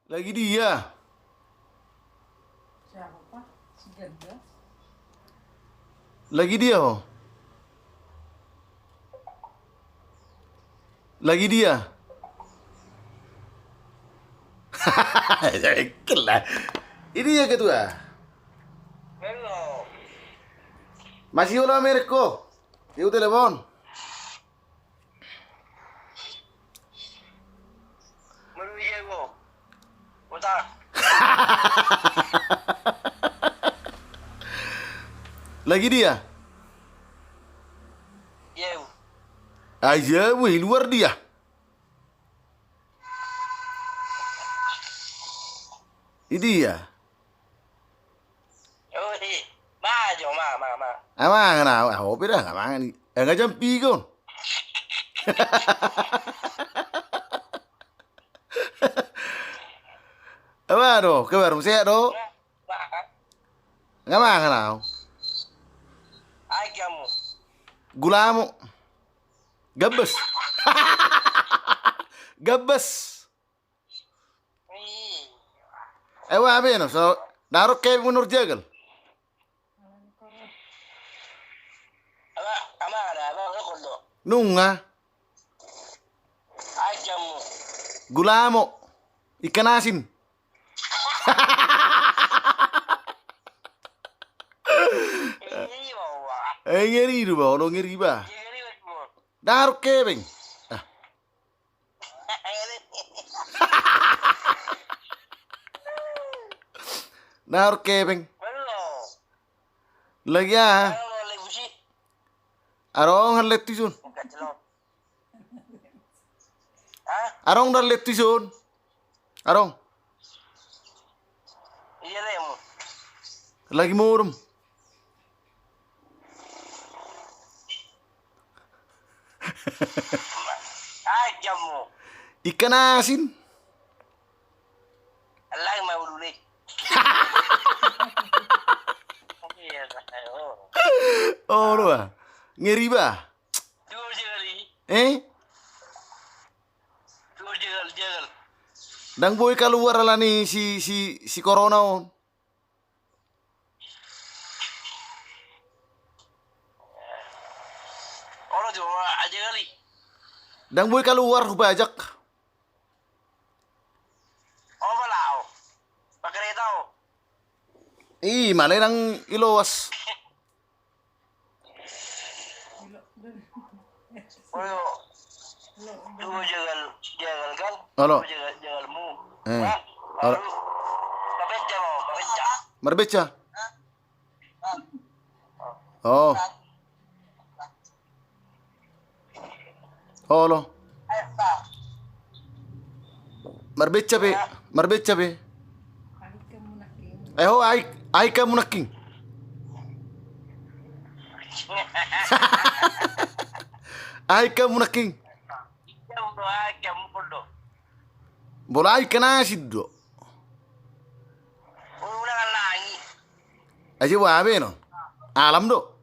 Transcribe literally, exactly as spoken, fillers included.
Lagi dia? Lagi dia ho? Lagi dia? Ini ya ketua. Masih ulang merek ko. Dia telepon. Lagi dia? Aja, wih, luar dia. Ini dia. Amang na, ah, ope da, amang ni. Eh, nga jampi ko. Amang do, kabar, sehat do? Nga amang na. Gulamo. Gabas. Gabas. Ewa, abe no, so, daro ke munur jagal. Nunga. Gulamo. Ikan asin. Eh, ngeri do ba, olo ngeri ba. Daro kebeng. Ah. Nahor kebeng. Lagi aha? Arong hallet tu son. Arong do hallet tu son. Arong. Lagi modom. Ikan asin. Olo ba. Ngeri ba. Eh? Ndang boi kaluar ala ni si, si, si corona on. Ndang boi kaluar, hubajak. Ih, male nang iloas. Olo. Eh. Olo. Marbeca. Oh. Olo. Marbeca pe, marbeca pe. Eh, ho, ai, ai hamu nangkin. Ai hamu nangkin. Bola ai ikan asin do. Aja babe no. Alam do.